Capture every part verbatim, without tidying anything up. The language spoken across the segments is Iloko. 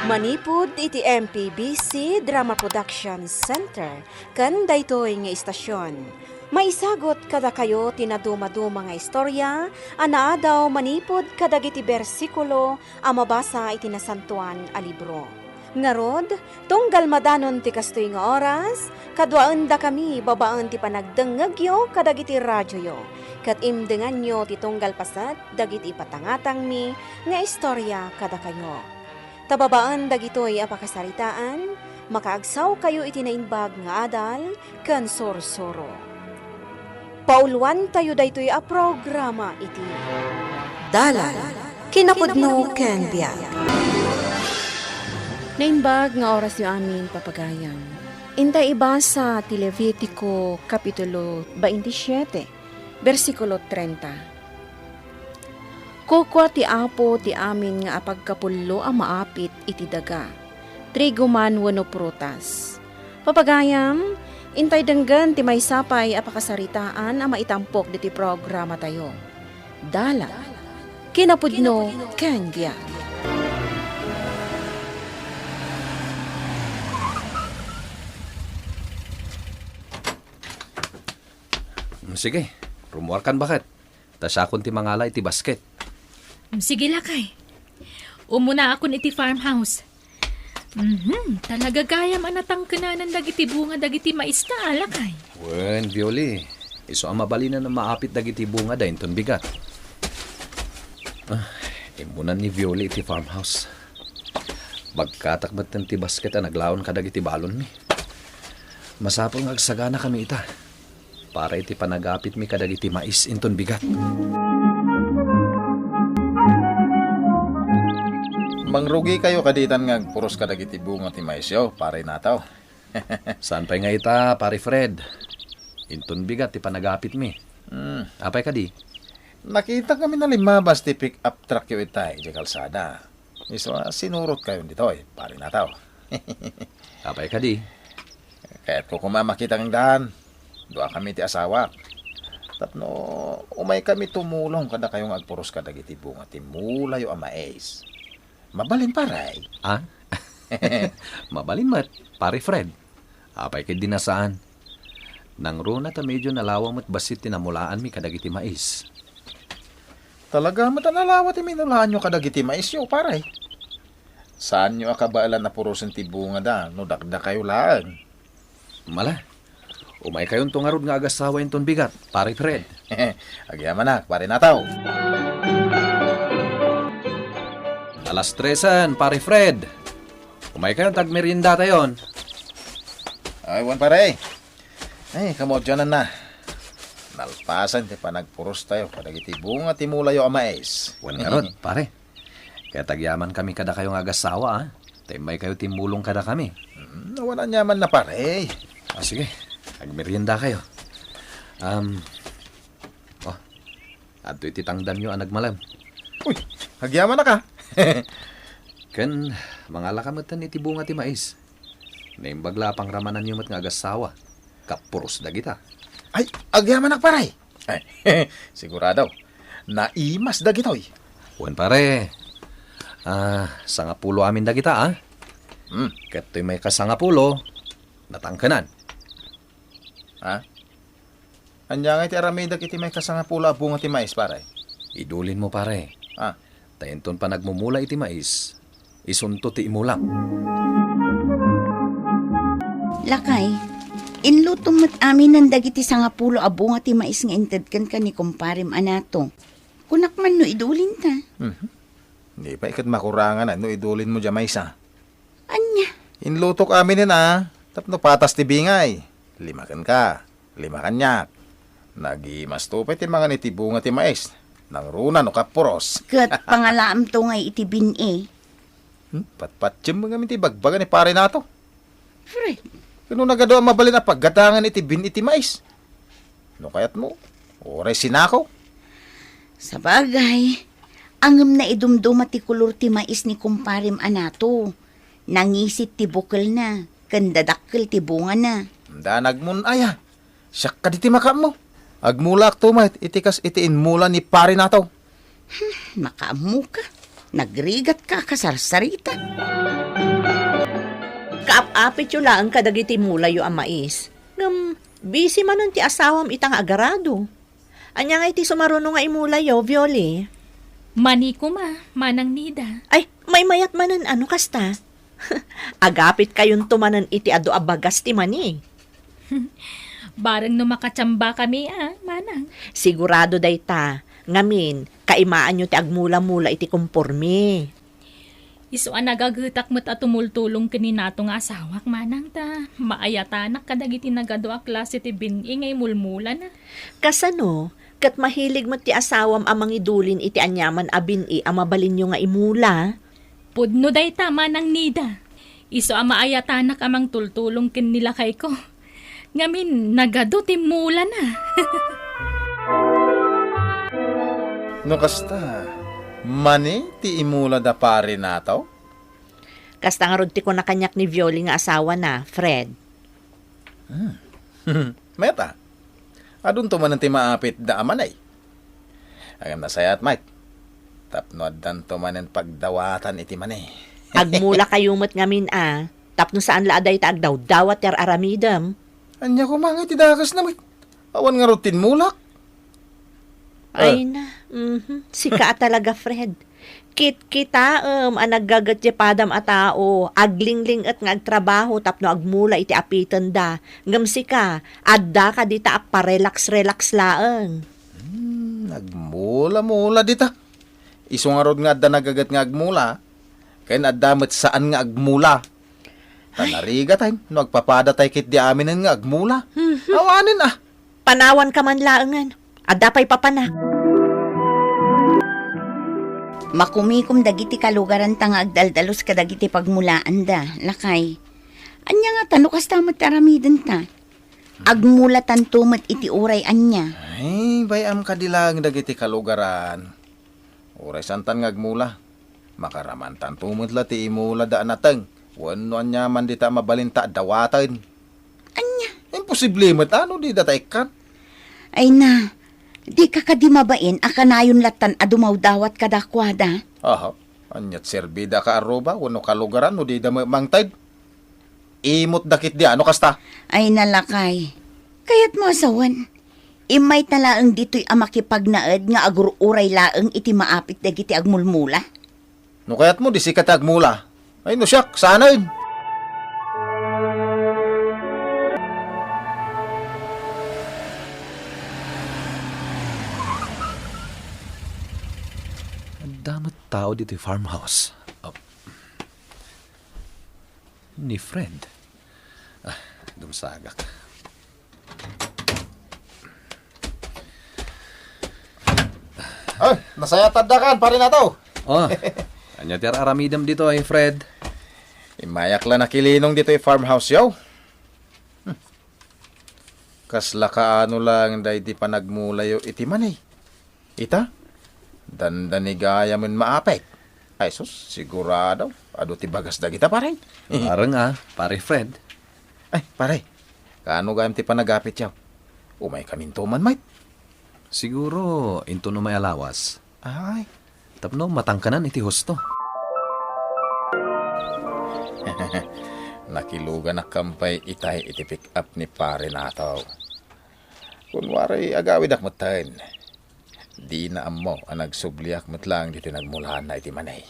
Manipud iti M P B C Drama Production Center ken daytoy nga istasion, maisagut kadakayo ti nadumaduma nga istorya a naadaw manipud kadagiti bersikulo a mabasa iti Nasantoan a Libro. Ngarud, tunggal madanon ti kastoy nga oras, kaduaendakami babaen ti panagdengngegyo kadagiti radioyo, ket imdenganyo ti tunggal paset dagiti ipatangatangmi nga istorya kadakayo. Ta babaen dagitoy a pakasaritaan, makaagsawkayo iti naimbag nga adal ken sursuro. Pauluantayo daytoy a programa iti Dalan, Kinapudno ken Biag. Naimbag nga orasyo amin, papagayam. Intay ibasa ti Levitico, Kapitulo twenty-seven, bersikulo treinta. Kukua ti Apo ti amin nga apagkapullo a maapit iti daga, trigo man wenno prutas. Papagayam, intay denggen ti maysa pay a pakasaritaan a maitampok ditoy programatayo. Dalan, kinapudno, ken biag. Mm, sige, rumuarkan baket. Ta siakon ti mangala iti basket. Mm, sige, lakay. Umunaakon iti farmhouse. Mhm, talaga gayam a natangkenanan dagiti bunga dagiti maista, lakay. Wen, Violi. Isu a mabalin a maapit dagiti bunga da inton bigat. Ah, immunan ni Violi iti farmhouse. Bagkatak metten ti basket a naglaon kadagiti balonmi. Masapul nga agsaganakami ita para iti panagapitmi kadagiti mais inton bigat. Mangrugikayo kadi itan nga agpuros kadagiti bunga ti maisyo, Pare Nataw? Saan pay nga ita, Pare Fred? Inton bigat ti panagapitmi. Hmm. Apay kadi? Nakitakami a limmabas ti pick-up truckyo ita idiay kalsada. Isu a sinurotkayon ditoy, Pare Nataw. Apay kadi? Kayatko koma a makitakayo. Duakami ti asawak. Tapno umaykami tumulong kadakayo nga agpuros kadagiti bunga ti mulayo a mais. Mabalin, pare? Ah? Mabalin met, Pare Fred. Apay ketdi a saan? Nangruna ta medio nalawa met bassit ti namulaanmi kadagiti mais. Talaga met a nalawa ti minulaanyo kadagiti maisyo, pare. Saanyo a kabaelan a purosen ti bungada no dakdakayo laeng. Mala, umaykayonto ngarud nga agassawa inton bigat, Pare Fred. Agyamanak, Pare Nataw. Alas tresen, Pare Fred. Umaykayon ta agmeriendatayon. Ay, wen, pare. Ay, kamaudiananna. Nalpasen ti panagpurostayo kadagiti bunga ti mulayo a mais. Wen ngarud, pare. Ket agyamankami kadakayo nga agassawa, a. Ta immaykayo timmulong kadakami. Hmm, awan aniamanna, pare. Ah, sige. Agmeriendakayo. Um, oh, adtoy ti tangdanyo a nagmalem. Uy, agyamanak, a. Ken, mangalaka metten iti bunga ti mais. Naimbag la a pangramananyo met nga agassawa. Kapuros dagita. Ay, agyamanak, pare. Ay, sigurado. Naimas dagitoy. Wen, pare. Ah, sangapulo amin dagita, a. Hmm. Ket toy maikasangapulo, natangkenan. Ha? Ania ngay ti aramidek iti maikasangapulo a bunga ti mais, pare? Idulinmo, pare. Ah. Ta inton panagmumula iti mais, isunto ti imulak. Lakay, inlutom met aminen dagiti sangapulo a bunga ti mais nga inted kenka ni kumparem a Nato. Kunak man no idulinta. Mhm. Di pay ket makurangan no idulinmo diay maysa. Ania? Inlutok aminen a, tapno patas ti bingay. Lima kenka, lima kaniak. Nagimasto pay ti mangan iti bunga ti mais. Nangruna no kapuros. Ket pangalaamto ngay iti bin-i. Hmm? Patpatiem ngamin ti ibagbaga ni Pare Nato. Pre. Ket no nagadu a mabalin a paggatangan iti bin-i ti mais. No kayatmo, uray sinako. Sabagay, ngem naidumduma ti kolor ti mais ni kumparem a Nato. Nangisit ti bukelna, ken dadakkel ti bungana. Danag mon aya. Siak kadi ti makaammo. Agmulaakto met iti kas iti inmula ni Pare Nato. Hmm, makaammoka. Nagrigatka a kasarsarita. Kaap-apityo laeng kadagiti mulayo a mais. Ngem, busy manen ti asawam ita nga agarado. Ania ngay ti sumaruno nga imulayo, Violi? Mani koma, Manang Nida. Ay, maymayat manen a no kasta. Agapitkayon manen iti adu a bagas ti mani. Bareng no makatiambakami a, Manang. Sigurado dayta. Ngamin, kaimaanyo ti agmula-mula iti kompormi. Isu a nagagetak met a tumultulong ken ni Nato nga asawak, Manang, ta maayatanak kadagiti nagadu a klase ti bin-i nga imulmulana. Kasano? Ket mahilig met ti asawam a mangidulin iti aniaman a bin-i a mabalinyo nga imula? Pudno dayta, Manang Nida. Isu a maayatanak a mangtultulong ken ni lakayko. Ngamin, nagadu ti mulana. No kasta, mani ti imula da Pari Nato? Kasta ngarud ti kuna kaniak ni Violi nga asawana, Fred. Hmm. Meta, adunto manen ti maapit da a mani. Ngem nasayaat, Mike. Tapno addanto manen pagdawatan iti mani. Agmulakayo met ngamin a, tapno saan la a dayta agdawdawat ti ar-aramidem. Ania koma nga iti dakesna, Mike? Awan ngarud ti inmulak. Ay Ah. na, mhm. Sika a talaga, Fred. Kitkitaem a naggaget ti padam a tao, aglingling-et nga agtrabaho tapno agmula iti apitenda. Ngem sika, addaka dita a parelax-relax laeng. Hmm, agmula-mula dita. Isu ngarud nga adda nagaget nga agmula, ken adda met saan nga agmula. Ta Ay. Narigatay, no agpapadatay ketdi aminen nga agmula. Mhm. Awanen a. Panawanka man laengen. Adda pay papanak. Makumikom dagiti kalugaranta nga agdaldalus kadagiti pagmulaanda, lakay. Ania ngata no kasta met ti aramidenta? Agmulatanto met iti uray ania. Ay, bay-am kadi laeng dagiti kalugaran. Uray saantan nga agmula. Makaramantanto met la ti imulada a nateng wenno aniaman dita a mabalinta a dawaten. Ania? Imposible met a no dida ta ikkan. Ay na, dika kadi mabain a kanayon lattan a dumawdawat kadakuada? Aha, aniat serbida ka arruba wenno kalugaran no dida met mangted? Imutda ketdi a no kasta. Ay na lakay, kayatmo a sawen, immayta laeng ditoy a makipagnaed nga agur-uray laeng iti maapit dagiti agmulmula? No kayatmo, di sika ti agmula. Ay, no siak, saanen. Adda met tao ditoy farmhouse. Oh. Ni Fred. Ah, dumsagak. Ay, nasayaat addakan, Pari Nato. Oh, ania ti ar-aramidem ditoy, Fred? Immayak la nakilinong ditoy farmhouse-yo. Hmm. Kasla kaano laeng daydi panagmulayo iti mani. Ita, dandani gayamen maapit. Ay sus, sigurado, adu ti bagas dagita, pare. Bareng a, Pare Fred. Ay, pare, kaano gayam ti panagapityo? Umaykaminto man, Mike. Siguro, inton umay a lawas. Ay. Tapno matangkanan iti husto. Nakiluganak kampay itay iti pick-up ni Pare Nato. Kunwari, agawidak metten. Dina ammo a nagsubliak met laeng ditoy nagmulana iti mani.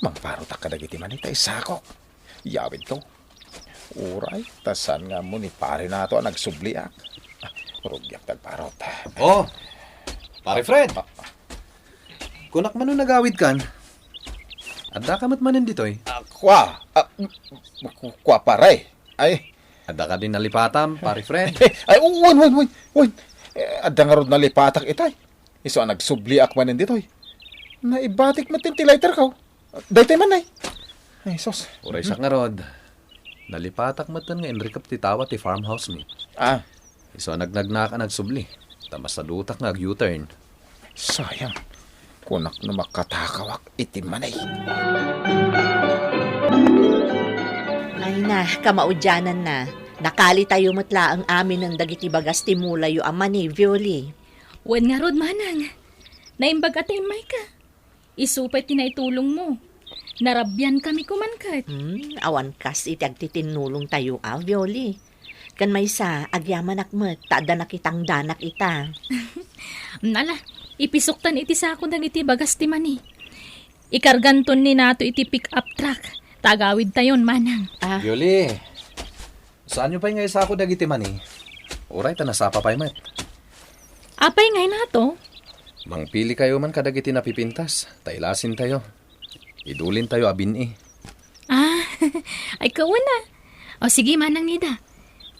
Mangparotak kadagiti mani ta isakok. Yawidto. Uray, ta saan nga ammo ni Pare Nato a nagsubliak. Ah, rugiak ti agparot. Oh, Pare Fred. Ah. Kunak man no nagawidkan. Addaka met manen ditoy. Ah, kua, ah, ku-, kua, pare. Ay. Adda kadi nalipatam, Pare Fred? Ay, wen, wen, wen, wen. Eh, adda ngarud nalipatak itay. Isu a nagsubliak manen ditoy. Naibatik met ti lighter ko. Daytoy man, ay. Ay, sus. Uray siak ngarud. Nalipatak metten nga inrikep ti tawa ti farmhouse mi. Ah. Isu a nagnagnak a nagsubli. Ta masadutak nga ag-U-turn. Sayang. Kunak no makatakawak iti mani. Ay na, kamaudiananna. Nakalitayo met laeng aminen dagiti bagas ti mulayo a mani, Violi. Wen ngarud, manang. Naimbag a ta immayka. Isu pay ti naitulongmo. Narabiankami koman ket. Hmm, awan kas iti agtitinnulongtayo a, Violi. Ken maysa, agyamanak met ta adda nakitangdanak ita. Ala, ipisuktan iti sako dagiti bagas ti mani. Ikarganton ni Nato iti pick-up truck. Ta agawidtayon, Manang. Ah. Violi, saanyo pay nga isako dagiti mani? Uray ta nasapa pay met. Apay ngay Nato? Mangpilikayo man kadagiti napipintas, ta ilasintayo. Idulintayo a bin-i. Ah, ay, kauna. O sige, Manang Nida.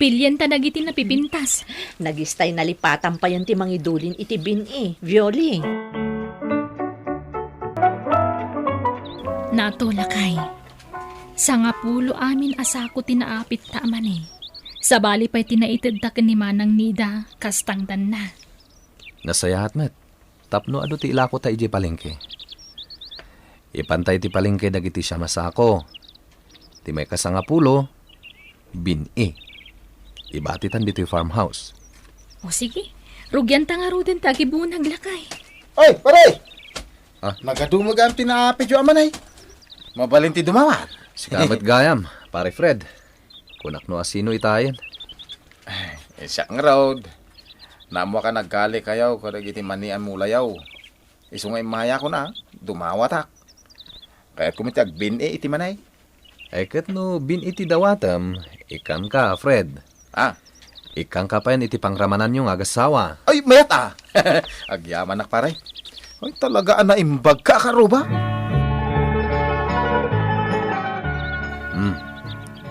Pilienta dagiti napipintas. Nagistay nalipatan payen ti mangidulin iti bin-i, Violi. Nato, lakay. Sangapulo amin a sako ti naapitta a mani. Sabali pay ti naitedta ken ni Manang Nida, kas tangdanna. Nasayaat met. Tapno adu ti ilakota idiay palengke. Ipanta iti palengke dagiti siam a sako. Ti maikasangapulo, bin-i. Ibatitan ditoy farmhouse. O sige, rugianta ngaruden ti agibunag, lakay. Oy, pare! Ah? Nagadumagan ti naapidyo a mani. Mabalin ti dumawat. Sika met gayam, pare Fred. Kunak no asino itayen. Ay, siak ngarud. Naammoak a naggalikayo kadagiti mani a mulayo. Isu nga immay a kuna, dumawatak. Kayatko met ti agbin-i iti mani. Ay, ket no bin-i ti dawatem, ikkanka, Fred. Ah. Ikkanka payen iti pangramananyo nga agassawa. Ay, mayat a! Agyamanak, pare. Ay, talaga a naimbagka a karuba. Hmm.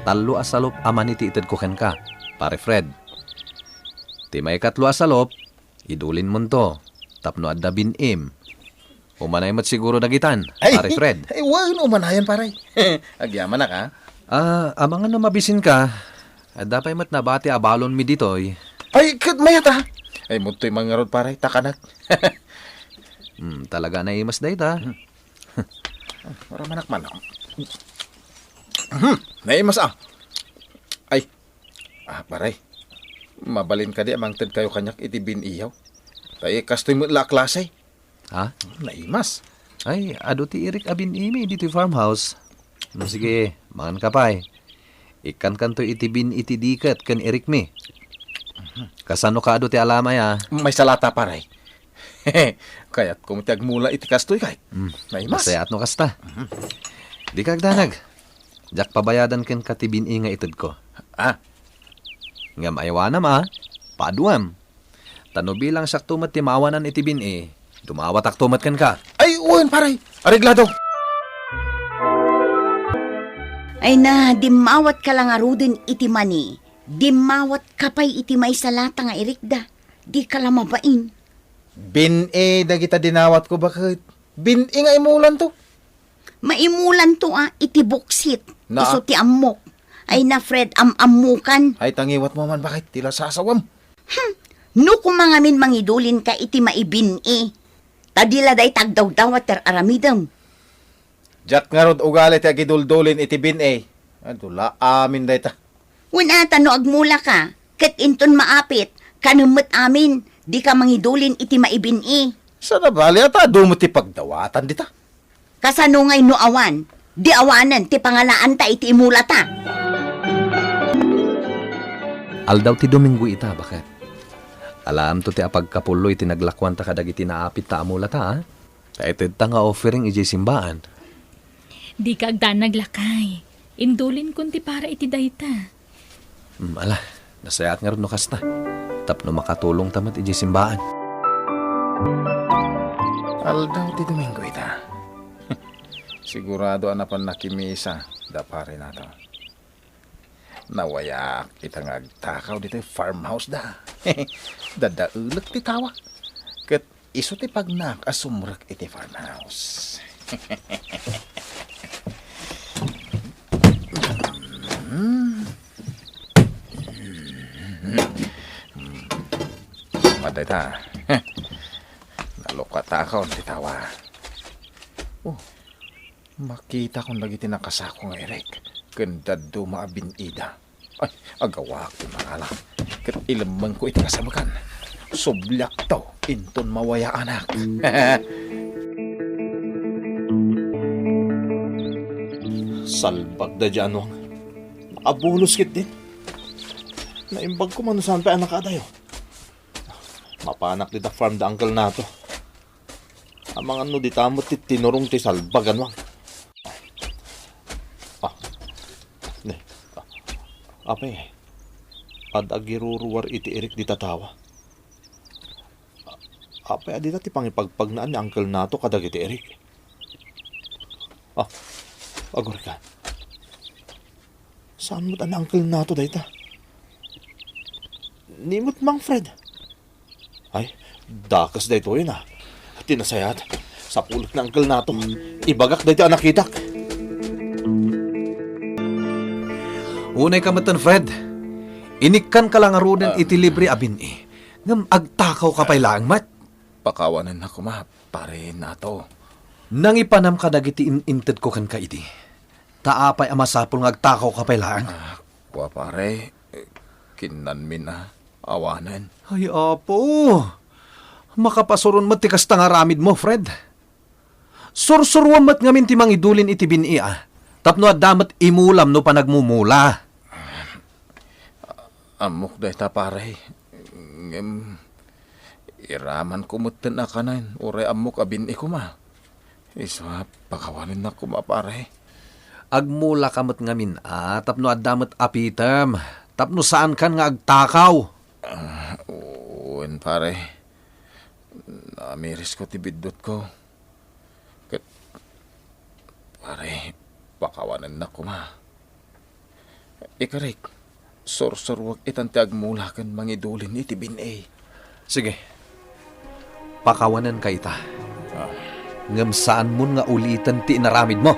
Tallo a salop a mani ti itedko kenka, pare Fred. Ti maikatlo a salop, idulinmonto, tapno adda bin-im. Umanay met siguro dagitan, Ay, pare Fred. Ay, wen, umanayon, pare. Agyamanak, a. Ah, amangan no mabisinka, adda pay met nabati a balonmi ditoy. Ay, ket mayat a. Ay, mudtoy man ngarud, pare, ta kanak. Hmm, talaga naimas dayta. Hmm. Ah, wara manak man. Hmm, naimas a. Ay. Ah, pare. Mabalin kadi a mangted kayo kaniak iti bin-iyaw. Tay kastoy met la a klase. Ha? Naimas. Ay, adu ti irik a bin-imi ditoy farmhouse. No, sige, mangan ka pay. Ikkankanto iti bin-i ti diket ken irikmi. Kasano ka adu ti alamay a? Maysa lata, pare. Kayatko ti agmula iti kastoy, kay. Mm. Naimas. Nasayaat no kasta. Mhm. Dika agdanag. Diak pabayadan kenka ti bin-i nga itedko. Ah. Ngem aywanam a, paduam. Ta no bilang siakto met ti maawanan iti bin-i, dumawatakto met kenka. Ay, wen, pare. Areglado. Ay na, dimmawatka la ngaruden iti mani. Dimmawatka pay iti maysa lata nga irikda. Dika la mabain. Bin-i dagita dinawatko, baket. Bin-i nga imulanto. Maimulanto a iti buksit, Na- isu ti ammok. Ay na, Fred, am-ammokan. Ay, tangiwatmo man, baket ti la sasawam. Hmm, no koma ngamin mangidulinka iti maibin-i, ta di la dayta agdawdawat ti ar-aramidem. Diak ngarud ugali ti agiduldulin iti bin-i. Adu la amin dayta. Wen a, ta no agmulaka, ket inton maapit, kanem met amin, dika mangidulin iti maibin-i. Saan a bali a ta adu met ti pagdawatan dita? Kasano ngay no awan? Di awanen ti pangalaanta iti imulata. Aldaw ti Domingo ita, baket. Alaamto ti apagkapullo iti naglakuanta kadagiti naapitta a mulata, a? Ta itedta nga offering idiay simbaan. Dika agdanag, lakay. Indulinkon ti para iti dayta. Hmm, ala, nasayaat ngarud no kasta. Tapno makatulongta met idiay simbaan. Aldaw ti Domingo ita. Sigurado a napan nakimisa da pare nato. Nawayaak ita nga agtakaw ditoy farmhouse da. Dadaelek ti tawa. Ket isu ti pagnak a sumrek iti farmhouse. Maday ta. Nalukatakaw ti tawa. Oh, makitakon dagiti nakasako nga irek ken dadduma a bin-ida. Ay, agawak ti mangala. Ket ilemmengko iti kasamekan. Subliakto inton mawayaanak. Salbag daydiay, Anuang. Nakabulos ketdin. Naimbag ko man no saan pay a nakaadayo. Mapanak dita farm da Uncle Nato. Amangan no dita met ti tinurong ti salbag, Anuang. Ah. Ne. Ah. Apay, ad-agiruruar iti Eric dita tawa. Apay a dita ti pangipagpagnaan ni Uncle Nato kadagiti Eric? Ah, agurayka. Saan met a ni Uncle Nato dayta? Ni met Mang Fred. Ay, dakes daytoyen a. Ti nasayaat, sapulek ni Uncle Nato. Ibagak daytoy a nakitak. Unay ka metten, Fred. Inikkan ka la ngaruden Ah. iti libre a bin-i. Ngem agtakaw ka pay laeng met. Pakawanennak koma, Pare Nato. Nangipanam kadagiti in-intedko kenka idi. Ta apay a masapul nga agtakaw ka pay laeng? Ah, kua, pare, eh, kinnanmin a awanen. Ay, Apo! Makapasuron met ti kasta nga aramidmo, Fred. Sursuruam met ngamin ti mangidulin iti bin-i a, tapno adda met imulam no panagmumula. Ammok dayta, pare. Ngem, iramanko metten a kanen, uray ammok a bin-i koma. Isu a pakawanennak koma, pare. Agmulaka met ngamin a, tapno adda met apitem, tapno saankan nga agtakaw. Ah, wen, pare. Namirisko ti biddutko. Ket, pare, pakawanennak koma. Ikarik, sursuruek itan ti agmula ken mangidulin iti bin-i. Sige. Pakawanenka ita. Ah. Ngem saanmon nga uliten ti inaramidmo.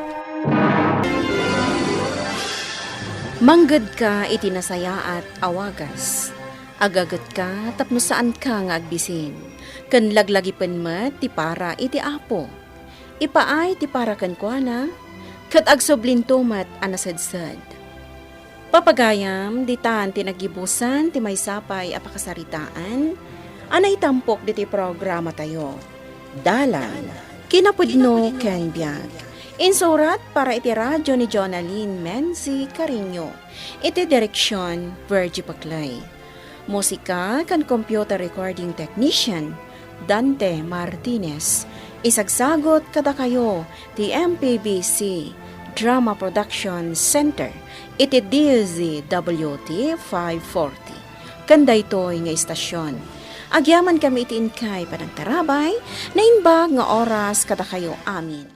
Manggedka iti nasayaat a wagas. Agagetka tapno saanka nga agbisin, ken laglagipen met ti para iti Apo. Ipaay ti para kenkuana, ket agsublinto met a nasedsed. Papagayam, ditan ti naggibusan ti maysa pay a pakasaritaan a naitampok ditoy programatayo, Dalan, Kinapudno ken Biag. Insurat para iti radio ni Jonalyn Menzi Cariño. Iti direksion, Virgie Paclay. Musika ken computer recording technician, Dante Martinez. Isagsagot kadakayo ti M P B C Drama Production Center iti D Z W T five forty. Ken daytoy nga istasyon, agyamankami iti inkay panagtarabay, naimbag nga oras kadakayo amin.